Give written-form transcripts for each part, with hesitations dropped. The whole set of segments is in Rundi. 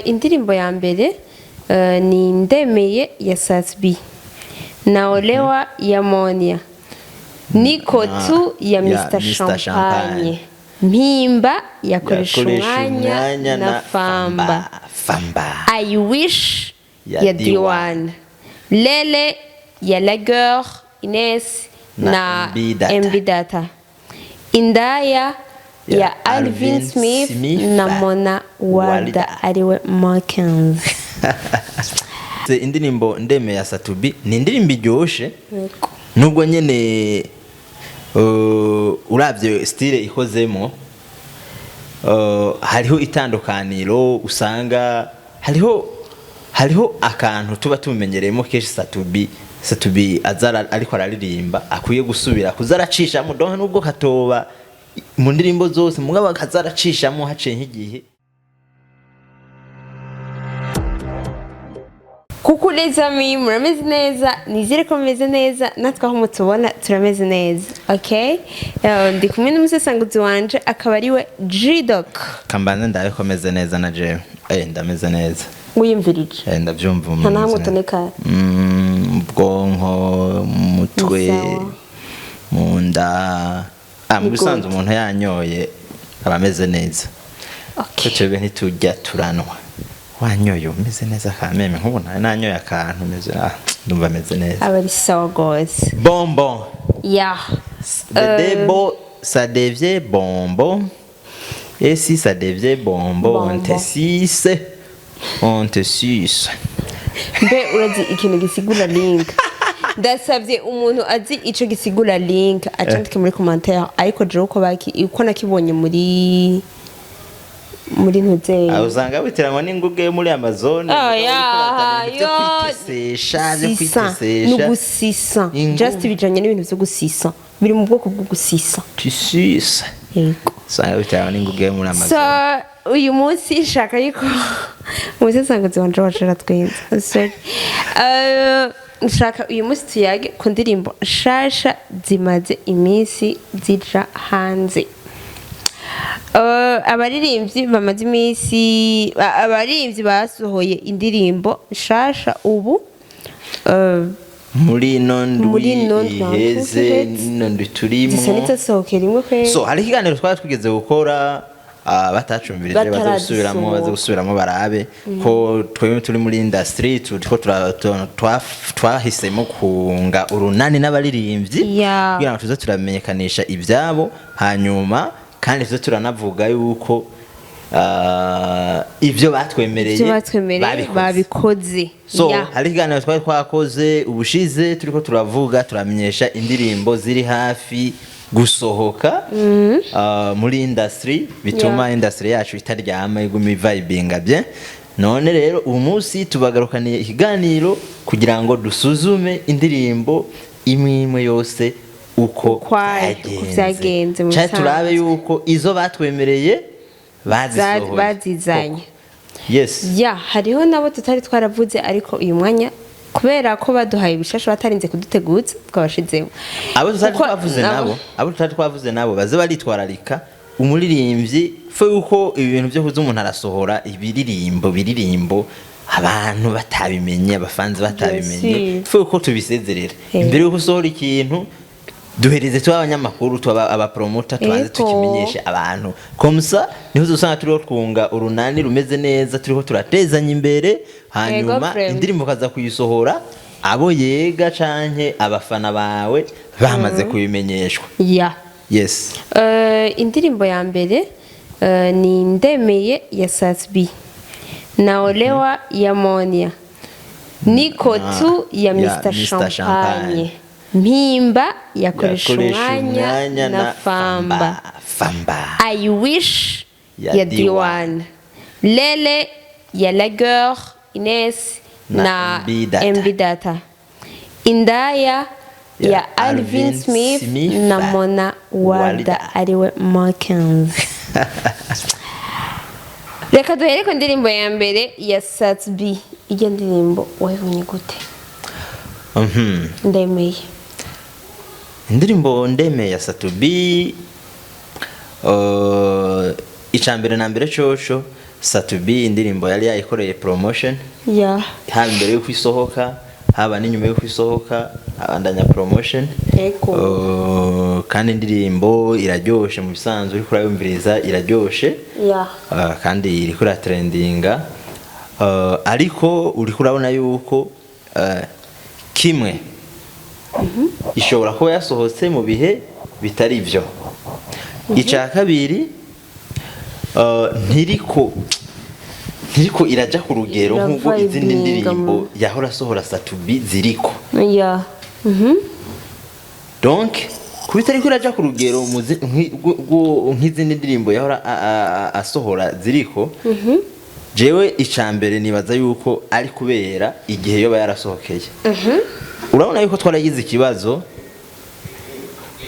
Indirimbo ya mbere ni Ndemeye ya Sat-B, Naolewa ya Monia, Niko Tu ya ya Mr Mr. Champagne, Champagne. Mpimba ya Koresha Yakoresha Umwanya na Famba, Famba. I Wish ya ya D1. D1, Lele ya Laguerre Ines na na MB Data. MB Data, Indaya ya ya Alvin Alvin Smith Smith na Mona Warda Walda. ariwe Mackenzie. Indirimbo Ndeme ya Sat-B ni indirimbo iryoshe, nubwo nyene uravye style ikozemo, hariho itandukaniro. Usanga hariho akantu tuba tumenyereyemo kenshi Sat-B azara ariko araririmba, akwiye gusubira kuzaracishamo, donc nubwo katoba mu ndirimbo zose, mugabo akazaracishamo haciye nk'igihe. Coucou les amis, murameze neza? Nizere ko mumeze neza, natwe aho mutubona turameze neza. Okay? Ndi kumwe n'umusesanguzi wanje, akaba ariwe G-Doc. Kambanze ndabe ko meze neza na jewe. Ndameze neza. Wiyumvirije? Ndavyumva. Nta na hamwe meze neza. utonekara? Mu bwonko, mu mutwe, Ni sawa. mu nda. Mu Ni bisanzwe good. umuntu yanyoye aba ameze neza. Okay. Ko twebwe ntitujya turanwa, wanyoye umeze neza kameme. Nk'ubu nari nanyoye akantu meze, ndumva ameze neza. Aba ari sawa gose. Bonbon. Ya. Debo, ça devient bonbon. Et si ça devient bonbon, on te Bonbon. suce. On te suce. Mbe urazi ikintu gisigura link? Ndasabye umuntu azi ico gisigura link acandike muri commentaire, ariko jewe uko baki uko nakibonye muri ntuzeye. Aho usanga witiranwa n'inguge yo muri Amazon. Oh, mugabo ya, uriko urazana ibintu byo yo. kwitesesha, byo Sisa ni kwitesesha. ugusisa. Inguge. Just bijanye n'ibintu vyo gusisa, biri mu bwoko bwo gusisa. Tu suces. Yego. Usanga witiranwa n'inguge yo muri So Amazon. uyu munsi nshaka yuko umusesanguzi wanje wacu aratwenza, sorry. Nshaka uyu munsi tuyage ku ndirimbo nshasha zimaze iminsi zija hanze. Abaririmbyi bamaze iminsi, abaririmbyi basohoye indirimbo nshasha ubu Muri ino ndwi muri ino ndwi iheze, ino ndwi zisa turimwo. n'izasohokera rimwe kweri. So hari ikiganiro twari twigeze gukora, batacumbirije baze gusubiramo, baze gusubiramo barabe ko twebwe turi muri industry, turiko twahisemo kunga urunani n'abaririmbyi kugira ngo tuze turamenyekanisha ibyabo, hanyuma kandi tuze turanavuga yuko ibyo batwemereye Ivyo batwemereye babikoze. Babikoze. So hari ikiganiro twari twakoze ubushize, turiko turavuga, turamenyesha indirimbo ziri hafi gusohoka muri industry, bituma industry yacu itaryama, iguma ivibinga bye. None rero uyu munsi tubagarukaniye ikiganiro kugira ngo dusuzume indirimbo imwe imwe yose uko Ukwayo, uko vyagenze mu Canke bisanzwe. turabe yuko izo batwemereye bazisohoye. Bazizanye. Koko. Yes. Ya, hariho nabo tutari twaravuze, ariko uyu mwanya kubera ko baduhaye ibishasha batarinze kuduteguza, twabashizemo. Abo tutari Kuko twavuze nabo, abo tutari twavuze nabo baze baritwararika. Umuririmbyi fe yuko ibi bintu byo kuza umuntu arasohora ibiririmbo biririmbo abantu batabimenye, abafanzi batabimenye, Yes. fe yuko tubisezerera. Imbere yuko usohora ikintu, duhereze tuba abanyamakuru, tuba abapromota, tubanze tukimenyeshe abantu. Comme ça niho uzosanga turiho twunga urunani rumeze neza, turiho turatezanya imbere, hanyuma Frem. indirimbo ukaza kuyisohora abo yega canke abafana bawe bamaze kubimenyeshwa. Yes. Indirimbo ya mbere ni Ndemeye ya Sat-B, Naolewa ya Monia, Niko Tu ya ya Mr Mr. Champagne, Champagne. Mpimba ya Koresha Yakoresha Umwanya na Famba, Famba. I Wish ya ya D1. D1, Lele ya Laguerre Ines na na MB Data. MB Data, Indaya ya ya Alvin Alvin Smith Smith na Mona Warda Walda. ariwe Mackenzie. Reka duhere ku ndirimbo ya mbere ya Sat-B. Iyo ndirimbo wayibonye gute? Ndemeye. Indirimbo Ndeme ya Sat-B, ica mbere na mbere coco Sat-B indirimbo yari yayikoreye promotion, haba imbere y'uko isohoka, haba n'inyuma y'uko isohoka, abandanya promotion. Kandi indirimbo iraryoshe mu bisanzwe, uriko urayumviriza iraryoshe. Kandi iriko iratrendinga. Ariko uriko urabona yuko kimwe ishobora kuba yasohotse mu bihe bitari byo. Icya kabiri, ntiriko iraja ku rugero nk'ubwo izindi Iravibinga ndirimbo yahora asohora Sat-B ziriko. Donc kuba itariko iraja ku rugero nk'izindi ndirimbo yahora asohora ziriko, jewe ica mbere nibaza yuko ari kubera igihe yoba yarasohokeye. Urabona yuko twaragize ikibazo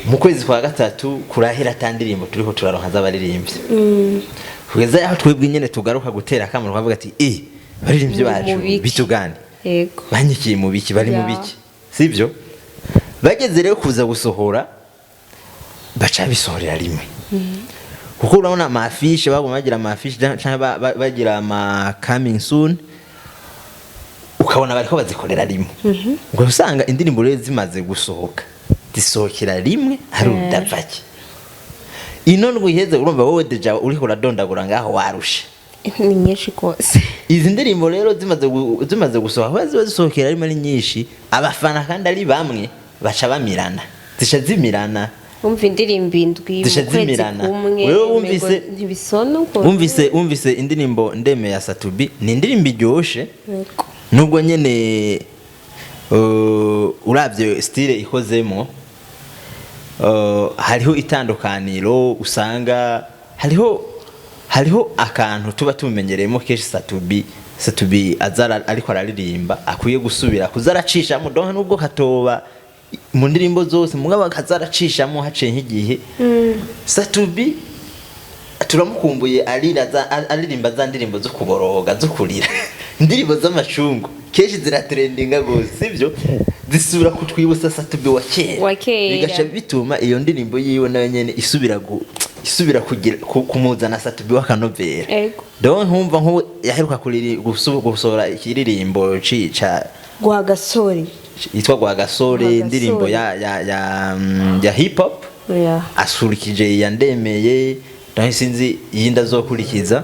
mu kwezi kwa gatatu kurahera ata ndirimbo turiko turaronka z'abaririmbyi, kugeza yaho twebwe nyene tugaruka gutera akamaro tukavuga ati: "Eh, baririmbyi Muri bacu mu biki?" bitugane banyikiye mu biki, bari mu biki, sibyo? Bageze rero kuza gusohora, baca bisohorera rimwe, kuko urabona ama affiche baguma bagira ama affiche canke bagira ama coming soon, ukabona bariko bazikorera rimwe. Ubwo usanga indirimbo rero zimaze gusohoka zisohokera rimwe ari urudavaki. Ino ndwi iheze, urumva wowe déjà uriko uradondagura ngaho warushe. Ni nyinshi rwose. Izi ndirimbo rero zimaze gusohoka, kubera ziba zisohokera rimwe ari nyinshi, abafana kandi ari bamwe, baca bamirana, zica zimirana. Wumva indirimbo indwi Zica mu kwezi zimirana. kumwe, Wewe umengo ntibisona uko. Wumvise indirimbo Ndeme ya Sat-B, ni indirimbo iryoshe, nubwo nyene uravye style ikozemo, hariho itandukaniro. Usanga hariho akantu tuba tumenyereyemo kenshi Sat-B. Sat-B azara ariko araririmba akwiye gusubira kuza aracishamo, donc nubwo katoba mu ndirimbo zose, mugabo akaza aracishamo haciye nk'igihe. Sat-B turamukumbuye arira aririmba za ndirimbo zo kuboroga, zo kurira, indirimbo z'amacungu kenshi ziratrendinga gose, sibyo? Zisubira kutwibutsa Sat-B wa kera. Wa kera. Bigaca bituma iyo ndirimbo yiwe nayo nyene isubira kugira kumuzana Sat-B w'akanovera. Donc nkumva nko yaheruka gusohora ikiririmbo ca Rwagasore. yitwa Rwagasore. Rwagasore. Indirimbo ya hip hop asurikije iya Ndemeye, naho sinzi iyindi azokurikiza.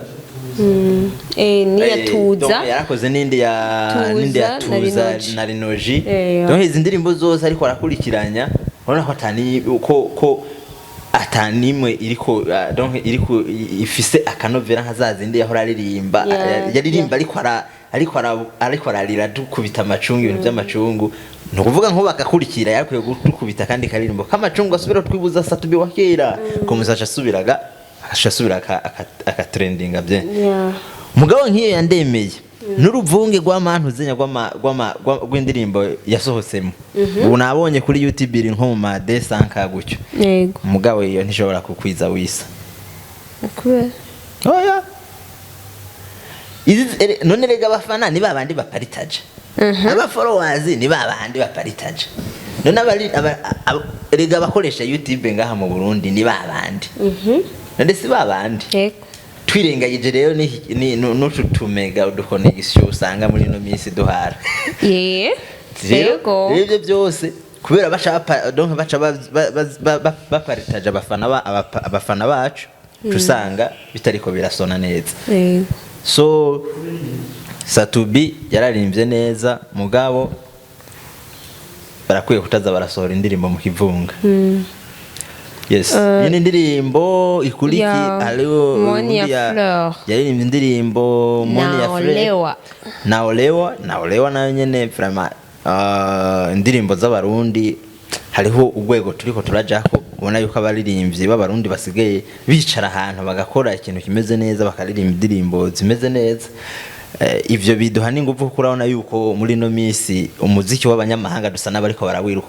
Niya Tuza. Donc yarakoze n'indi ya Tuza n'indi ya na Tuza Rinoji. na Rinoji. Donc izi ndirimbo zose ariko arakurikiranya, urabona ko atani ko atanimwe iriko, donc iriko ifise akanovera nka za zindi yahora aririmba. Yaririmba ariko ararira, dukubita amacungu, ibintu by'amacungu. Ni ukuvuga nko bagakurikira yakwiye dukubita kandi karirimbo k'amacungu asubira twibuza Sat-B wa kera, komeza asubiraga agaca asubira akatrendinga bye. Mugabo nk'iyo yandemeye n'uruvunge rw'amantu zenya rw'indirimbo yasohotsemo, ubu nabonye kuri YouTube iri nko mu ma desanka gutyo. Mugabo iyo ntishobora kukwiza wisa. Kubera? Oya. None rega abafana ni babandi baparitaje, aba followers ni babandi baparitaje, none rega abakoresha YouTube ngaha mu Burundi ni babandi, none si babandi? Twirengagije rero n'utu tumega uduconnexion usanga muri ino minsi duhara. Rero rero ibyo byose kubera baca donc baca baparitaje abafana bacu, uca usanga bitariko birasona neza. So Sat-B yararimbye neza, mugabo barakwiye kutaza barasohora indirimbo mu kivunga. Yes, iyi ni indirimbo ikuriki ya hariho Moni ya undi Fleur. Yaririmbye indirimbo Moni ya Fleur. Naolewa. Naolewa, Naolewa nayo nyene vraiment, indirimbo z'Abarundi hariho urwego turiko turajako, ubona yuko abaririmbyi b'Abarundi basigaye bicara ahantu bagakora ikintu kimeze neza, bakaririmba indirimbo zimeze neza. Ivyo biduha n'inguvu, kuko urabona yuko muri ino minsi umuziki w'abanyamahanga dusa n'abariko barawiruka,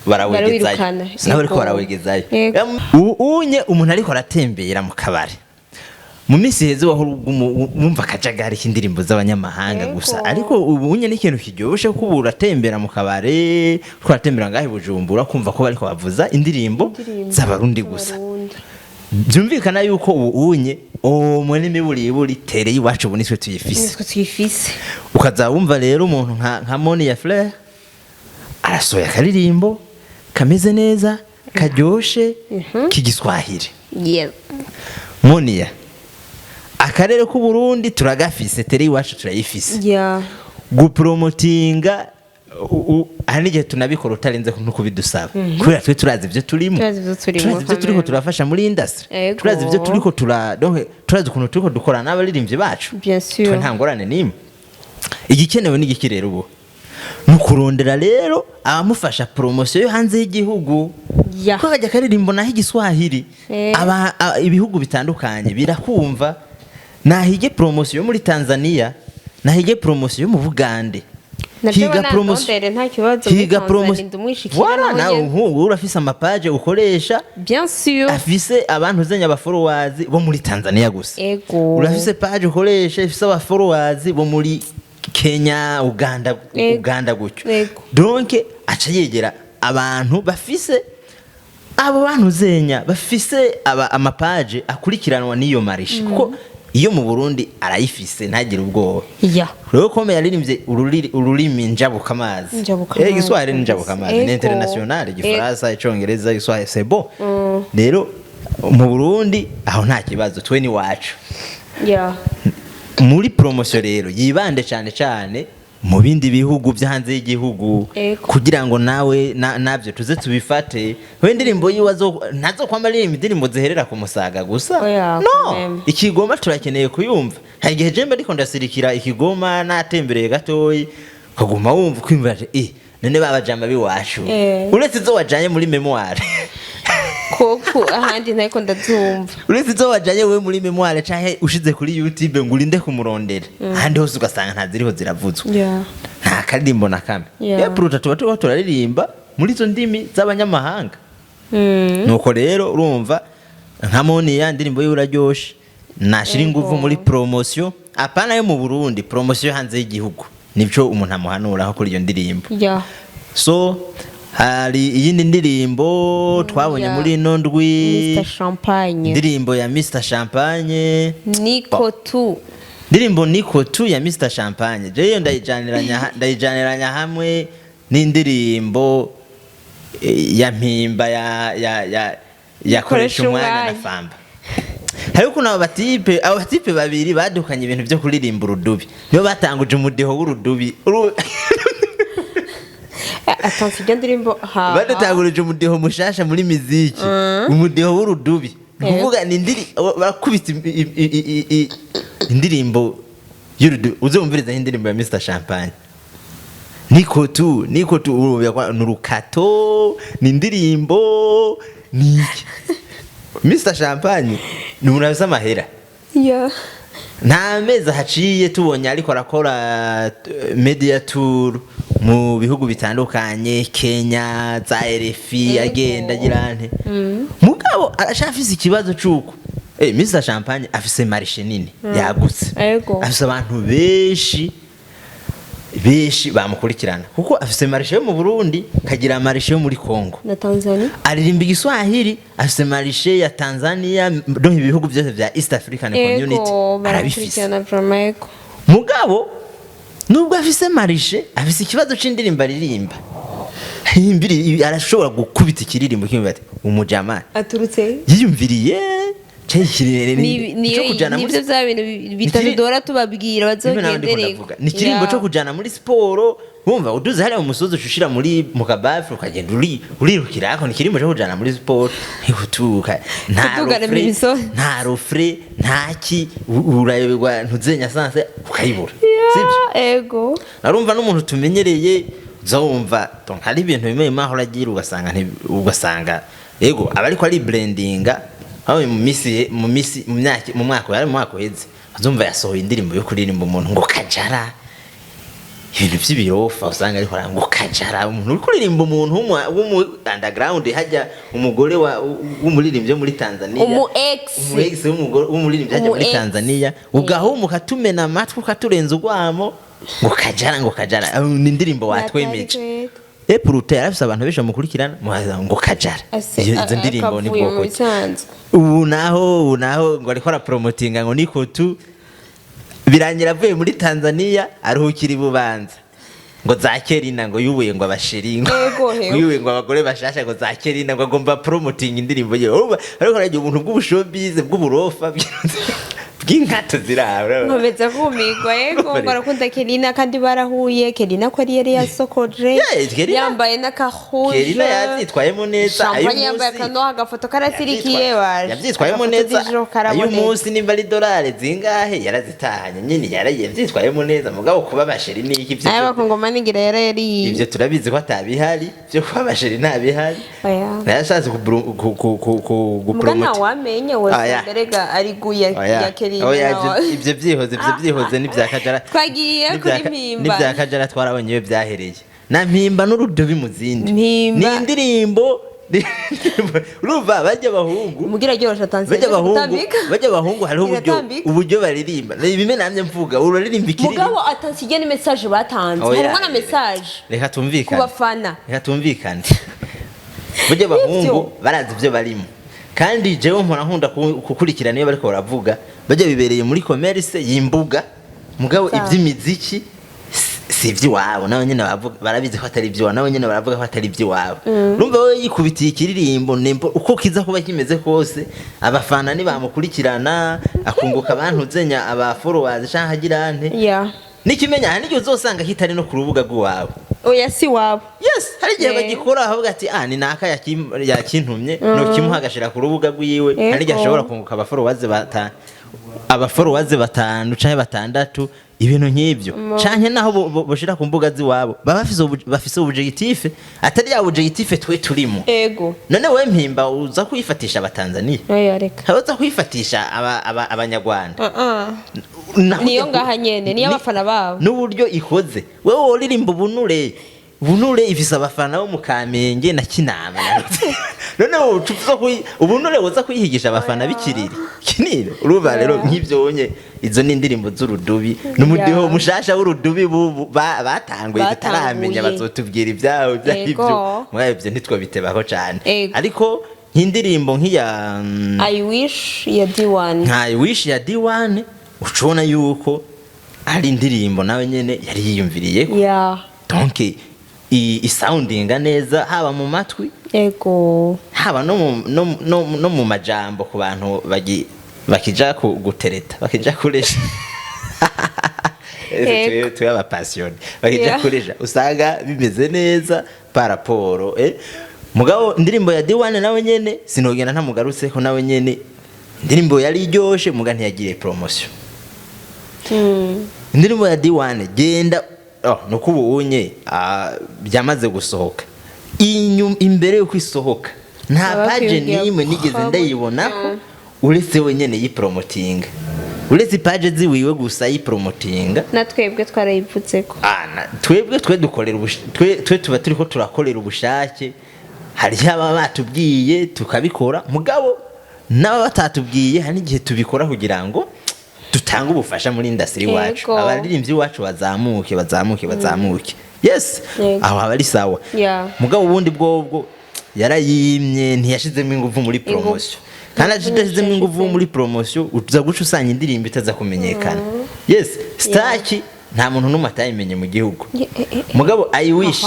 barawegezayo. Barawirukana. Dusa n'abariko barawegezayo. Unye umuntu ariko aratembera mu kabari mu minsi iheze, wahora wumva akajagari k'indirimbo z'abanyamahanga gusa, ariko ubu unye n'ikintu kiryoshe, kuko ubu uratembera mu kabare, uriko uratembera ngaho i Bujumbura, kumva ko bariko bavuza indirimbo Indirimbo z'Abarundi gusa. z'Abarundi. Byumvikana yuko ubu unye uwo n'imiburiburi terrain y'iwacu ubu nitwe tuyifise. Nitwe tuyifise. Ukaza wumva rero umuntu nka Monia Fleur arasohoye akaririmbo kameze neza, karyoshe, k'igiswahili. Monia, akarere k'u Burundi turagafise, terrain iwacu turayifise. Gupromotinga hari n'igihe tunabikora utarenze no kubidusaba, kubera twe turazi ibyo turimo. Turazi ivyo turimo, Turazi ibyo turiko quand même. turafasha muri industry. Turazi ibyo turiko donc turazi ukuntu turiko dukora n'abaririmbyi bacu. Bien sûr. Twe nta ngorane n'imwe. Igikenewe ni igiki rero ubu? Ni ukurondera rero abamufasha promotion yo hanze y'igihugu, ko kajya karirimbo naho igiswahili, ibihugu bitandukanye birakumva. Nahige promotion yo muri Tanzania, nahige promotion yo mu Bugande. Navyo banandondere, nta kibazo, muri Higa Tanzania promotion. ndumwishikira Voilà, naho nawe nyene. nk'ubu urafise amapaje ukoresha Bien sûr. afise abantu uzenya aba followers bo muri Tanzania gusa. Urafise page ukoresha ifise aba followers bo muri Kenya, Uganda, Uganda gutyo. Donc aca yegera abantu bafise abo bantu zenya bafise aba amapaje akurikiranwa n'iyo marché, kuko iyo mu Burundi arayifise, ntagire ubwoba. Rero kome yaririmbye ururimi njabukamazi. Njabukamazi, Igiswahili ni njabukamazi, ni international, igifaransa, icongereza, igiswahili, c'est bon. Rero mu Burundi aho nta kibazo, twe ni wacu. Muri promotion rero yibande cyane cyane mu bindi bihugu byo hanze y'igihugu, kugira ngo nawe nabyo tuze tubifate. We indirimbo yiwe ntazo kwamba aririmba indirimbo ziherera ku Musaga gusa. Oya, no quand même. Ikigoma turakeneye kuyumva. Hari igihe jembe ariko ndasirikira ikigoma, natembereye gatoyi, ukaguma wumva kwimva ati, none babajamba biwacu, uretse izo wajanye muri mémoire. Koko ahandi ntariko ndazumva. Uretse izo wajanye wewe muri mémoire canke ushize kuri YouTube ngo urinde kumurondera, ahandi hose ugasanga ntaziriho ziravuzwa, nta karirimbo na kamwe. Epuruta tuba turiko turaririmba muri izo ndimi z'abanyamahanga. Nuko rero urumva nka Monia, indirimbo yiwe iraryoshe, nashira inguvu muri promotion, apana yo mu Burundi, promotion yo hanze y'igihugu, nibyo umuntu amuhanuraho kuri iyo ndirimbo. So hari iyindi ndirimbo twabonye muri ino ndwi, Mr Champagne. Indirimbo ya Mr Champagne. Niko tu. Indirimbo Niko tu ya Mr Champagne, jeyo ndayijaniranya hamwe n'indirimbo ya Mpimba ya yakoresha Koresha umwanya na umwanya. Famba. Hari ukuntu abo batipe babiri badukanye ibintu byo kuririmba urudubi, nibo batanguje umudiho w'urudubi. Attention, ibyo ndirimbo ha Badutangurije umudiho mushasha muri miziki, umudiho w'urudubi. Ni ukuvuga ni barakubita indirimbo y'urudubi. Uzumviriza indirimbo ya Mr Champagne Niko tu, Niko tu, urumva ko ni urukato, ni indirimbo, ni iki? Mr Champagne ni umuntu afise amahera. Nta mezi haciye tubonye ariko arakora media tour mu bihugu bitandukanye, Kenya, za RFI, agenda agira nte. Mugabo arashafise ikibazo c'uko Mr Champagne afise marché nini yagutse, afise abantu benshi benshi bamukurikirana, kuko afise marché yo mu Burundi, kagira marché yo muri Congo na Tanzania. Aririmba igiswahili, afise marché ya Tanzania, donc ibihugu byose vya East African Community arabifise. Barakurikirana vraiment, ego. Mugabo nubwo afise marché, afise ikibazo c'indirimbo aririmba. Arashobora gukubita ikiririmbo kimwe bati umujama aturutse yiyumviriye canke niyo cyo kujana muri nibyo bya bintu bitatu duhora tubabwira Nibe nawe ndiko bazogendereko. ndavuga. Ni ikirimbo cyo kujana muri siporo, wumva uduze hariya mu musozi, ucushira muri mu kabafu, ukagenda urirukira ako. Ni ikirimbo cyo kujana muri siporo, ntikutuka nta Kudugana refrain, imisozi. nta refrain, nta ki, urayoberwa ntuzenya sens ukayibura, sibyo? Ego. Narumva n'umuntu tumenyereye uzawumva, donc hari ibintu bimwe bimwe aho uragira ugasanga ugasanga ego aba ariko ari brandinga aho mu misi mu myaka mu mwaka yari mu mwaka uheze, azumva yasohoye indirimbo yo kuririmba umuntu ngo kajara, ibintu by'ibirofa, usanga ariko ngo kajara, umuntu uri kuririmba umuntu w'umu underground, hajya umugore wa w'umuririmbyi wo muri Tanzania, Umu ex. Umu ex w'umugore w'umuririmbyi hajya Umu muri ex. Tanzania, ugahuma ukatumena amatwi, ukaturenza urwamo, ngo kajara, ngo kajara. Ni indirimbo watwemeje. Epurute yarafise abantu benshi bamukurikirana, muhaza ngo Kajara. Izo ndirimbo ni akavuyo mu bwoko ki? bisanzwe. Ubu naho ngo ariko arapromotinga ngo niko tu birangira avuye muri Tanzania, aruhukira i Bubanza, ngo za Kerina, ngo yubuye ngo abasheri, ngo Ego, hewe. ngo yubuye ngo abagore bashasha, ngo za Kerina, ngo agomba promoting indirimbo ye. Urumva ariko aragira ubuntu bw'ubushowbiz, bw'uburofa, bw'inkato ziraba. Nkomeza kumigwa. Yego, ngo arakunda Kelina kandi barahuye. Kelina ko ari yari yasokoje, Yeah, yambaye n'akahuje. Kerina yavyitwayemo neza. Champagne, yambaye akanoha, agafoto karasirikiye waje. Yavyitwayemo Agafoto neza. d'ijoro karaboneka. Ayo munsi nimba ari dolari zingahe yarazitahanye nyine, yaravyitwayemo neza. Mugabo kuba abasheri ni iki? Aya bakongomani ngira yari Ivyo turabizi ko atabihari, vyo kuba abasheri ntabihari. Oya. Narashatse Muga gupromota. Ntawamenye Oya. wese rega ari guya Oya. ya Kelina. Oya, ivyo vyihoze, ivyo vyihoze n'ivya Kajara. Twagiye kuri Mpimba. N'ivya Kajara twarabonye iyo vyahereye na Mpimba n'urudobi mu zindi. Mpimba. Ni indirimbo, urumva bajya abahungu Mugira ryorosha Tanzania. Bajya abahungu Gutambika. Bajya abahungu hariho uburyo Iratambika. uburyo baririmba. Bimwe namye mvuga, uraririmba ikiririmbo. Mugabo atansiye ni message batanze. Oya. Harimo na message Reka ku tumvikane. bafana. Reka tumvikane, burya abahungu Nivyo. barazi ibyo barimo, kandi jewe mpora nkunda gukurikirana iyo bariko baravuga. Bajya bibereye muri commerce y'imbuga, mugabo Sawa. iby'imiziki si iby'iwabo. Nabo nyene barabizi ko atari iby'iwabo, nabo nyene baravuga ko atari iby'iwabo. Urumva we yikubitiye ikiririmbo nembo, uko kiza kuba kimeze kose, abafana nibamukurikirana akunguka abantu zenya aba followers canke agira nte. Nikimenya hari n'igihe uzosanga kitari no ku rubuga rw'iwabo. Oya, si wabo. Yes, hari igihe bagikora avuga ati: "Ah, ni naka yakintumye," no kimuha agashira ku rubuga rwiwe. Hari igihe ashobora kunguka abafollowers batanu canke batandatu, ibintu nk'ibyo, canke naho boshira ku mbuga z'iwabo, baba bafise objectif atari ya objectif twe turimo. None we Mpimba uza kuyifatisha abatanzania? Oya, reka. Uza kuyifatisha abanyarwanda? Uh-uh. Niyo ngaha nyene, niyo abafana babo. N'uburyo ikoze, wewe woririmba ubunure, Bunure ifise abafana bo mu Kamenge na Kinama. None wowe uza ubunure woza kuyihigisha abafana b'ikiriri kinini? Urumva rero nk'ivyo wonye, izo ni indirimbo z'urudubi n'umudiho mushasha w'urudubi bubu batanguye tutaramenya. Bazotubwira ivyabo ivyarivyo. Mugabo ivyo ntitwobitebaho cane. Ariko nk'indirimbo nk'iya I Wish ya D1. Nka I Wish ya D1, ucubona yuko ari indirimbo nawe nyene yari yiyumviriye ko donc isoundinga neza haba mu matwi, haba no mu majambo ku bantu bakija gutereta, bakija kuresha. Twe abapasiyoni bakija kuresha, usanga bimeze neza par rapport. Mugabo indirimbo ya D1 nawe nyene sinogenda ntamugarutse ko nawe nyene indirimbo yari iryoshe, muga ntiyagiriye promotion. Indirimbo ya D1 genda, oh, nuko ubu unye byamaze gusohoka. Imbere yuko isohoka nta Baba page kwiyongera n'imwe nigeze ndayibonako, uretse wenyene yipromotinga, uretse page ziwiwe gusa yipromotinga. Na twebwe twarayivutseko. Ah, twebwe twe dukorera twe tuba turiko turakorera ubushake. Hariho ababa batubwiye tukabikora, mugabo n'aba batatubwiye hari n'igihe tubikora kugira ngo dutange ubufasha muri industry iwacu, abaririmbyi iwacu bazamuke, bazamuke, bazamuke. Yes. Aho haba ari sawa. Mugabo ubundi bwobwo yarayimye, ntiyashizemo ingufu muri promotion, kandi adashizemo ingufu muri promotion uza guca usanga indirimbo itaza kumenyekana. Yes, Staki nta muntu n'umwe atayimenye mu gihugu. Mugabo I Wish,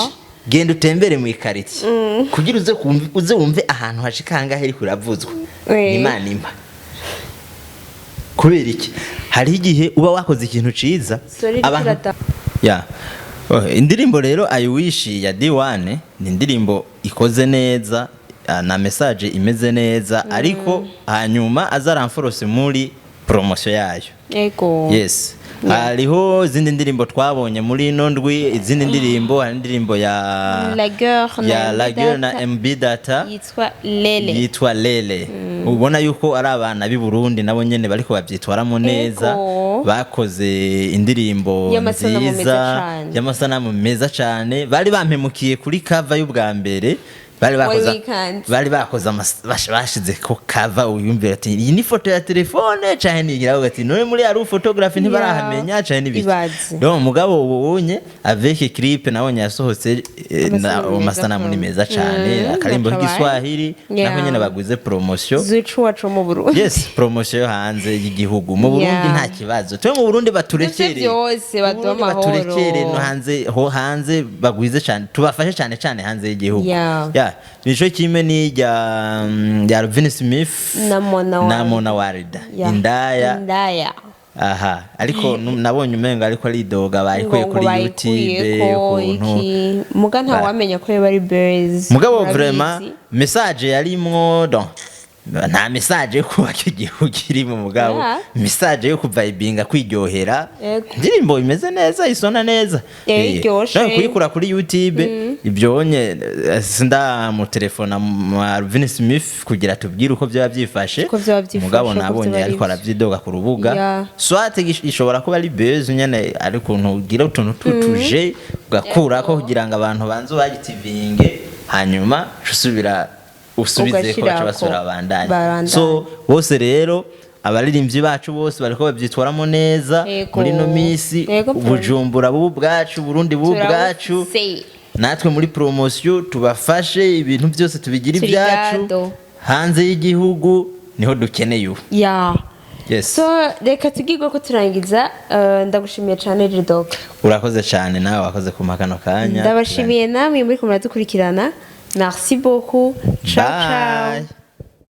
genda utembere mu ikaritsiye kugira uze wumve ahantu hashika ahangaha iriko iravuzwa. Ni Imana impa. Kubera iki? Hariho igihe uba wakoze ikintu ciza Sorry, abantu ya. Oh, indirimbo rero I Wish ya D1 ni indirimbo ikoze neza, na message imeze neza, ariko hanyuma azaramforose muri promotion yayo. Yes, hariho izindi ndirimbo twabonye muri ino ndwi, izindi ndirimbo, hari indirimbo ya Lagueur na ya MB Lagueur na Data. MB Data. Yitwa Lele. Yitwa Lele. Ubona yuko ari abana b'i Burundi nabo nyene bariko bavyitwaramo neza. Bakoze indirimbo Y'amasanamu meza nziza cane. y'amasanamu meza cane. Bari bampemukiye kuri cover y'ubwa mbere. Bari Wari bakoze wikanze. Bari bakoze bashize ko cover, uyumvira ati iyi ni foto ya telefone canke ni igira ati none muri ari photography ntibarahamenya canke n'ibiki. Ibaze. Donc mugabo ubunye avec clip nabonye yasohotse, Amasanamu meza. amasanamu ni meza cane, akarimbo ntaco k'igiswahili nako nyene baguze promotion. Zucu wacu mu Burundi. Yes, promotion yo hanze y'igihugu. Mu Burundi nta kibazo, twe mu Burundi baturekere. Dufite byose, Mu baduhe Burundi amahoro. baturekere, no hanze, ho hanze bagwize cyane, tubafashe cyane cyane hanze y'igihugu. Yeah, nico kimwe n'irya ya Alvin Smith Na Mona na Warda. Mona Warda. Indaya. Indaya. Aha, ariko nabonye umenga ariko aridoga bayikuye ngo kuri YouTube bayikuyeko ukuntu iki, muga nta wamenya ko yoba ari buzz. Mugabo Urabizi. vraiment message yarimwo, donc nta message yo kubaka igihugu irimo, mugabo message yo kuvibinga, kwiryohera. Indirimbo imeze neza, isona neza. Iryoshe. Donc kuyikura kuri YouTube ibyonye, sindamutelefona Alvin Smith kugira tubwire uko byaba byifashe. Uko vyoba vyifashe, Mugabo uko nabonye vyoba ari ariko vyo. arabyidoga ku rubuga. Soit ishobora kuba ari buzz nyene, ari ukuntu ugira utuntu tutuje ugakurako kugira ngo abantu banze bagitivinge, hanyuma usubira usubize ko baca Ugashirako. basubira babandanye. Babandanye. So bose rero, abaririmbyi bacu bose bariko babyitwaramo neza muri ino misi. Bujumbura bubu bwacu, Burundi bubu bwacu. Turabufise. Natwe muri promotion tubafashe, ibintu byose tubigira Turi ibyacu. gado. Hanze y'igihugu niho dukeneye ubu. Yes. So reka tugirwe ko turangiza, ndagushimiye cyane, Jidoc. Urakoze cyane nawe, wakoze kumpa kano kanya. Ndabashimiye namwe muri kumwe muradukurikirana. Merci beaucoup, ciao ciao. Bye.